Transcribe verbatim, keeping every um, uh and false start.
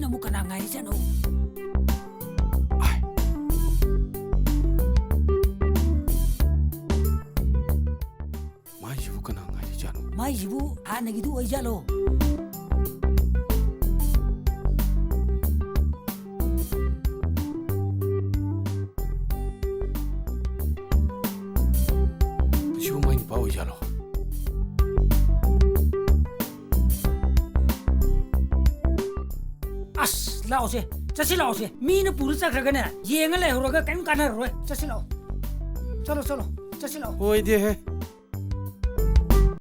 ꯑꯃꯨꯛ ꯀꯅꯥ ꯉꯥꯏꯔꯤꯖꯥꯠꯅꯣ? ꯃꯥꯏꯁꯤꯕꯨ ꯀꯅꯥ ꯉꯥꯏꯔꯤꯖꯥꯠꯅꯣ? ꯃꯥꯏꯁꯤꯕꯨ ꯍꯥꯟꯅꯒꯤꯗꯨ ꯑꯣꯏꯖꯥꯠꯂꯣ? ꯁꯤꯕꯨ ꯃꯥꯏ ꯅꯨꯄꯥ ꯑꯣꯏꯖꯥꯠꯂꯣ? ꯑꯁ, ꯂꯥꯛꯑꯣꯁꯦ, ꯆꯠꯁꯤ ꯂꯥꯛꯑꯣꯁꯦ꯫ ꯃꯤꯅ ꯄꯨꯔ ꯆꯠꯈ꯭ꯔꯒꯅꯦ, ꯌꯦꯡꯉ ꯂꯩꯍꯧꯔꯒ ꯀꯔꯤꯝ ꯀꯥꯟꯅꯔꯔꯣꯏ꯫ ꯆꯠꯁꯤ ꯂꯥꯛꯑꯣ꯫ ꯆꯠꯂꯣ, ꯆꯠꯂꯣ, ꯆꯠꯁꯤ ꯂꯥꯛꯑꯣ꯫ ꯍꯣꯏꯗꯦꯍꯦ,